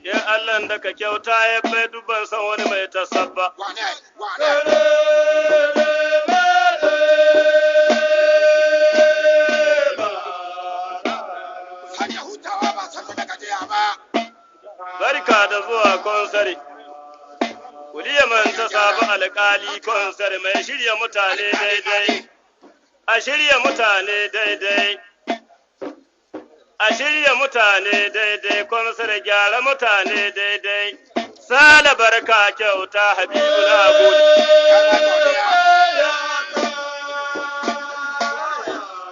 Ya Allah da ka kyauta ya bai duban san wani mai tasabba. Barka da zuwa konsari. Kuliyaman ta sabu alƙali konsari mai shirya mutane daidai. A shirya mutane daidai. A shirya mutane daidai, kwamsar gyara mutane daidai. Sale barka kyauta Habibu na gode.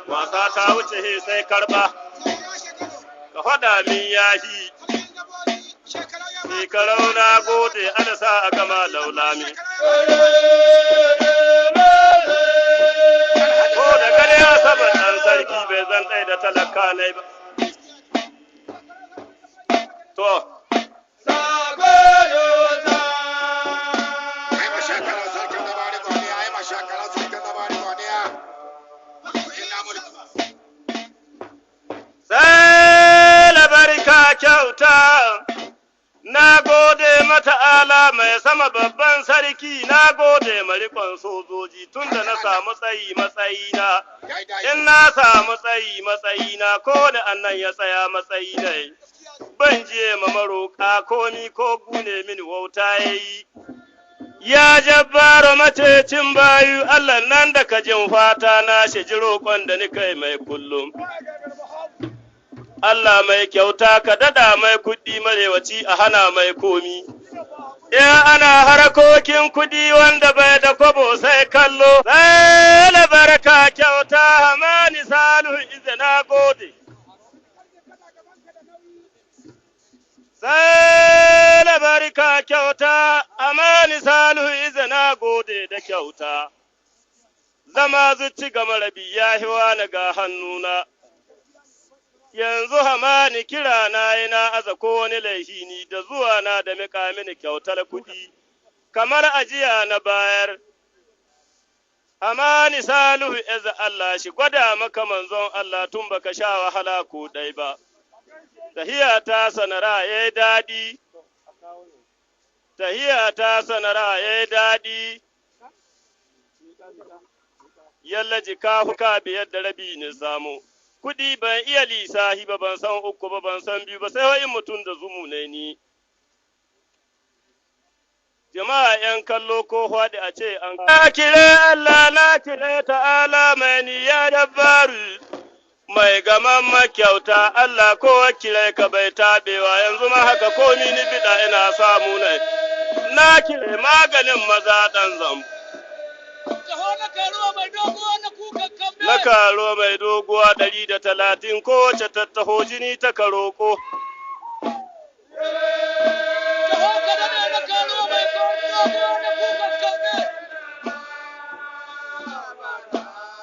Wasa ta wuce sai karba. Ka faɗa min yahi. Shekarau na gode alasa a gama laulami. Ko da gani ya saba ɗan sarki bai zan ɗai da talaka ne ba. To. Sai labarka kyauta. Na gode mata ala mai sama babban sarki, na gode marikon sojoji tunda na samu tsayi matsayina. In na samu tsayi matsayina ko da annan ya tsaya matsayi ne. Ban je ma maroƙa komi ko gune mini wauta yayi. Ya jabbaro macecin bayu Allah nan da ka jin fata na shi ji roƙon da ni kai mai kullum. Allah mai kyauta ka dada mai kuɗi marewaci a hana mai komi. In ana harkokin kuɗi wanda bai da kwabo sai kallo, sai labarka kyauta hamani salu izina gode. Sai labarka kyauta amani salu izina gode da kyauta. Zama zuci ga marabi ya hiwa na ga hannuna. Yanzu hamani kira na yana aza ko wani laifi ni da zuwa na da mika mini kyautar kuɗi, kamar ajiya na bayar. Hamani Salihu eza Allah shi gwada maka manzon Allah tun baka sha wahala ko ɗai ba. Tahiya ta sanara ya yi daɗi, tahiya ta sanara ya yi daɗi, yalla jika huka 5.5 ne samu. Kuɗi ban iya lisahi ba, ban san uku ba, ban san biyu ba, sai wa'in mutum da zumu ne ni. Jama'a ‘yan kallo ko faɗi a ce an Na kire Allah na kire ta'ala mai ni ya dabbaru mai gaman makyauta Allah ko kire ka bai taɓewa yanzu ma haka komi ni biɗa ina samu ne. Na kire maganin maza ɗan zambo. Na karo mai doguwa 130 kowace tattaho jini ta karoko.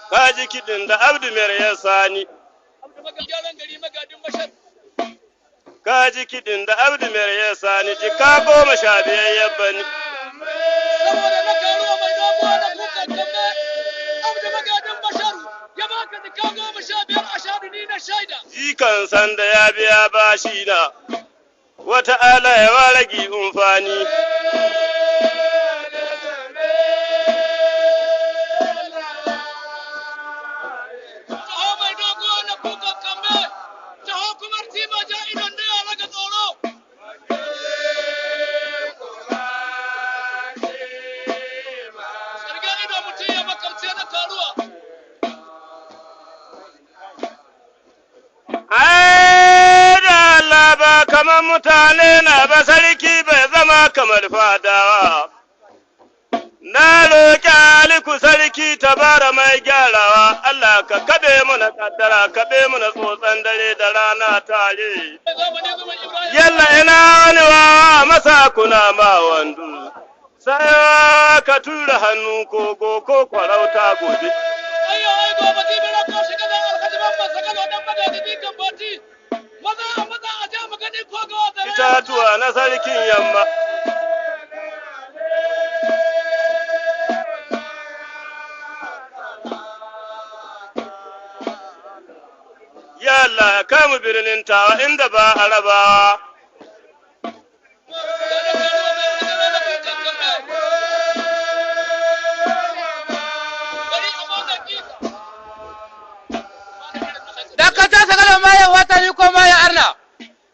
Kaji kiɗin da Abdu ya sani. Kaji kiɗin da Abdu ya sani jika 15 ya bani. Saboda na karo mai doguwa na kukan kambe, Abdu magadin Basharu ya baka jika 15 a shadu ni na shaida. Jikan sanda ya biya bashi na, wata ala ya rage umfani. Taho mai doguwa na kukan kambe, taho kumar tima ja idon da ya raga tsoro. Sarga ido mutum ya makamce na karuwa. Ai da Allah ba kamar mutane na ba sarki bai zama kamar fadawa. Na roƙi Aliku sarki tabara mai gyarawa, Allah ka kaɓe mana kaddara, kaɓe mana tsotson dare da rana tare. Zamani zuban Ibrahim. Yalla ina wani wawa masa kuna ma wandu, sai ka tura hannu kogo ko kwarauta gobe. Ayyo ai gobe zibira ko shiga zan alhaji mamman sakalo dan magaji dikan boti. Maza a maza a ja mu gani ko ga wata. Itatuwa na sarkin yamma. Ya Allah ya kai mu birnin tawa inda ba a rabawa. Dakata sagalo maya wata ni ko maya arna.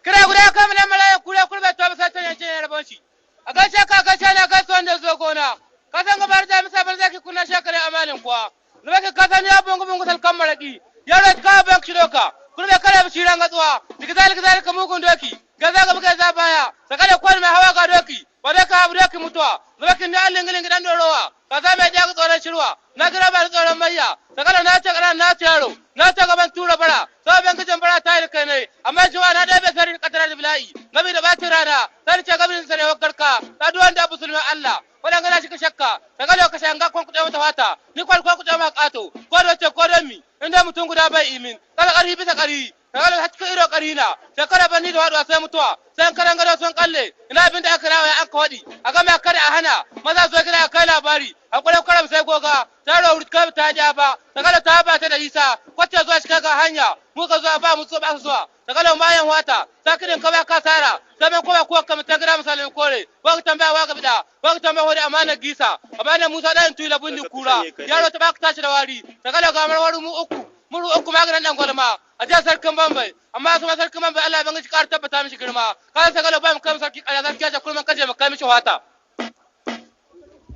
Kira guda kam na malaya kura kurbe to bisa tan yace rabon shi. A gaishe ka gaishe na gaishe wanda zo gona. Ka san gabar da misa bar zaki kuna shakare amalin kuwa. Zuma ka san ya bungu bungu sal kamaraki. Yaro ka bank shidoka. Kurbe kare bi shiran gatsuwa. Likizali kizali ka mugun doki. Gaza ga buga za baya. Sakale kwan mai hawa ga doki. Ba da ka abu doki mutuwa. Zuma kin da allin gilin gidan dorowa. Ka za mai jaga tsoron shirwa. Na gira ba tsoron mayya. Sakale na ce kana na ce yaro. Na ce gaban tura bara. Sabon gijin bara ta yi kai ne. Amma jiwa na dai bai sari katara da bila'i. Gabi da bacin rana. Sari ce gabin sare garka. Ta duwan da musulmin Allah. Wadan gana shi ka shakka. Sakale ka shanga kon kuɗe mata fata. Ni kwal kon kuɗe ma ƙato. Ko da wace ko don mi. Inda mutum guda bai imin. Kala ƙarfi bisa ƙarfi. Sakale har cikin iro ƙarfi na. Shekara ban ni da waɗuwa sai mutuwa. Sai karan gado sun kalle. Ina abin da aka rawa an ka waɗi. A gama kada a hana. Maza zo gida a kai labari. A kwarai kwaram sai goga. Taro wuri kai ta ja ba. Sakale ta ba ta da isa. Kwace zuwa shi ga hanya. Muka zuwa ba mu so ba su zuwa. Sakale mayan wata. Sakirin ka ba ka sara. Sai men kuma ko kam ta gira misalin kore. Wa ka tambaya wa ka bida. Wa ka tambaya wani amana gisa. Amana Musa dan tuyila bundi kura. Yaro ta ba ka tashi da wari. Sakale ga marwaru mu uku. Muru uku maganin dan gwalma. A jiya sarkin Bambai. Amma su ma sarkin Bambai Allah ya bangaji ƙara tabbata mishi girma. Kan sakale ba mu kai sarki ƙarya sarki ya ce kulman kaje mu kai mishi wata.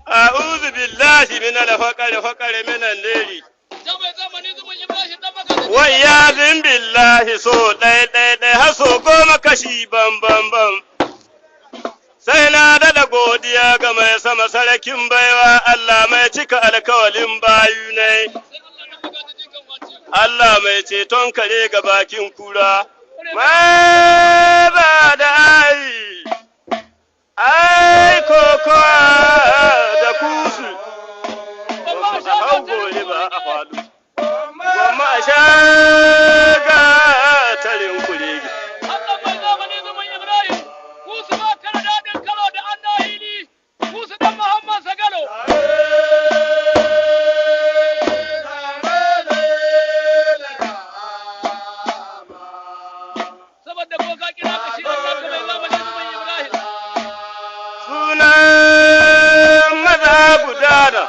A'udhu billahi min al-faqri faqri min al-layli. Wa iyadhin billahi so ɗaya ɗaya ɗaya har so goma kashi ban ban ban. Sai na daɗa godiya ga mai sama sarkin baiwa Allah mai cika alkawalin bayu ne. Allah mai ceton kare ga bakin kura. Mai ba da ai, ai kokowa da kusu, ba a hau gobe ba a faɗo. Gwamma a sha gatarin kurege. Allah mai zamani zumun Ibrahim, kusu ba kara daɗin karo da annahili, kusu dan Muhammad Sagalo. Saboda ko ka kira ka shi Allah mai zamani zumun Ibrahim. Sunan maza gudana.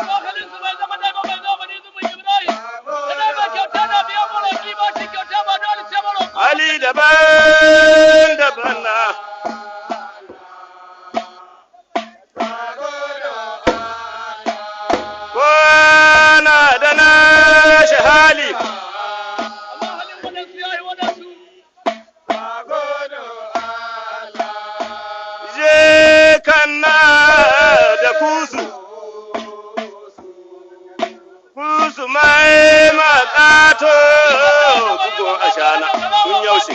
Hankalin su bai zama dai ba mai zamani zumun Ibrahim. Kana ba kyauta na biya maroki ba shi kyauta ba dole sai maroki. Hali daban daban na. Kwana da nashi hali. Amma halin waɗansu ya yi waɗansu. Je kanna da kusu. Kusu mai makato bugun ashana kun yaushe.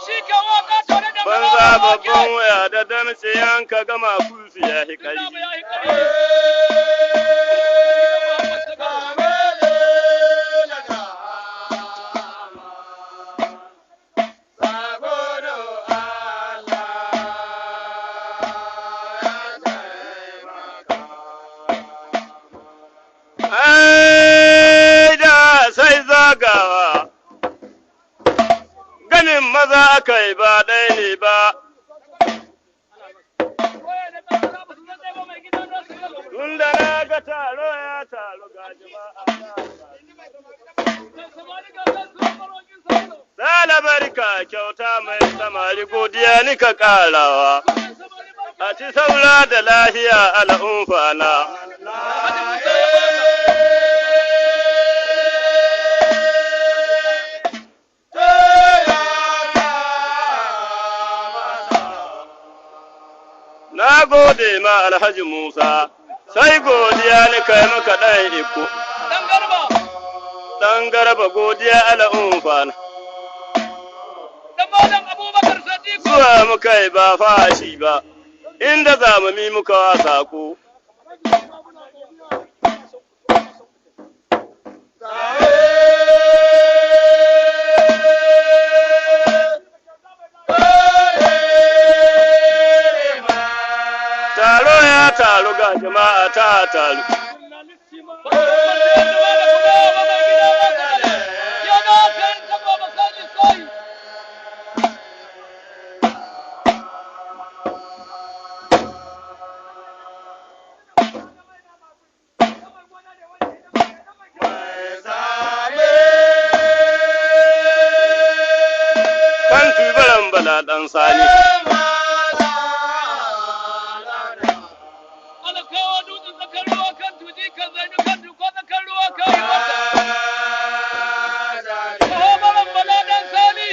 Shi ka waka tare da Banza babban waya da damtse yanka gama kusu ya hi ƙarfi. Ai da sai zagawa, ganin maza aka yi ba ɗaya ne ba, tunda na ga taro ya taro ga jama'a ta taru. Sala barka kyauta mai samari godiya ni ka ƙarawa, a ci saura da lahiya al'umfana. Na gode ma Alhaji Musa, sai godiya ni kai maka ɗan iko, ɗan garba godiya al'umfana. Zuwa muka yi ba fashi ba, inda zamami muka wa sako. Taro ya taru ga jama'a ta taru. bala ɗan sani. Alakawa dutsen tsakar ruwa kan tuji kan zainu kan tuko tsakar ruwa kan yi wata. Kawo maran bala dan sani.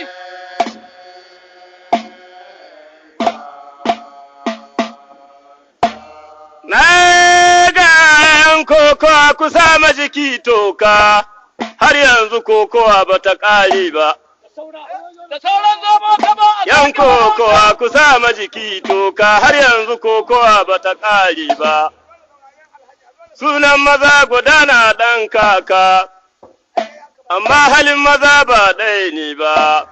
Na ga yan kokowa kusa ma jiki toka, har yanzu kokowa ba ta ƙare ba. Da sauran zomo kama a Yan kokowa kusa ma jiki toka, har yanzu kokowa ba ta ƙare ba. Sunan maza guda na ɗan kaka, amma halin maza ba ɗaya ne ba.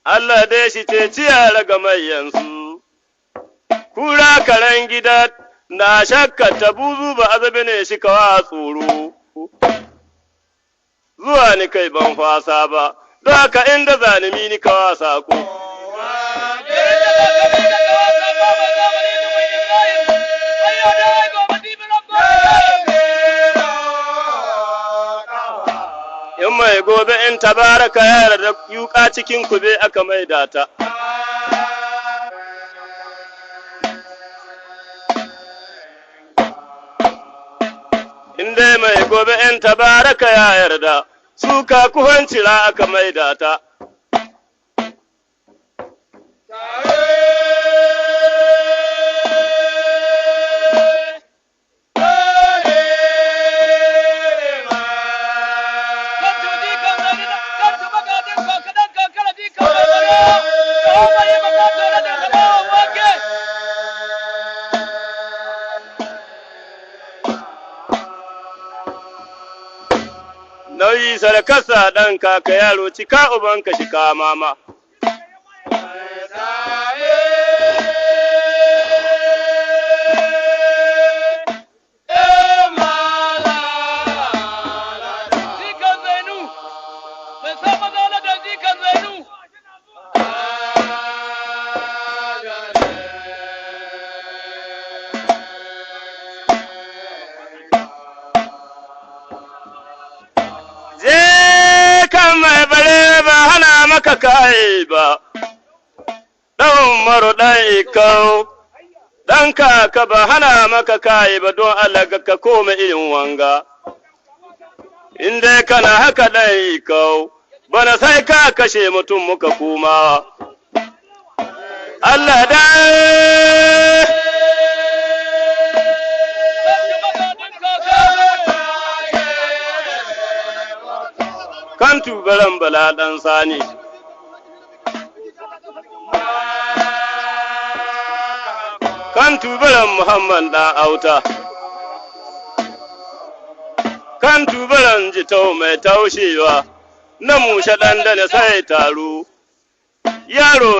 Allah dai shi ce ciyar ga yansu. Kura karen gida na shakka ta buzu ba azabi ne shi kawa tsoro. Zuwa ni kai ban fasa ba, don haka inda zalimi ni kawa sako. In mai gobe in tabaraka ya yarda yuka cikin kube aka maida ta. In dai mai gobe in tabaraka ya yarda suka kuhancira aka maida ta. Nauyi sarakarsa ɗan kaka yaro cika ubanka shika mama. Je kan mai bare ba hana maka kai ba, ɗan umaru ɗan ikau, ɗan kaka ba hana maka kai ba don Allah ga ka koma irin wanga. In dai kana haka ɗan ikau, bana sai ka kashe mutum muka kuma. Allah dai. Kan tubaran bala ɗan sani. Kan tubaran Muhammad ɗan auta. Kan tubaran jitau mai taushewa, na mushe ɗan da sai taro. Yaro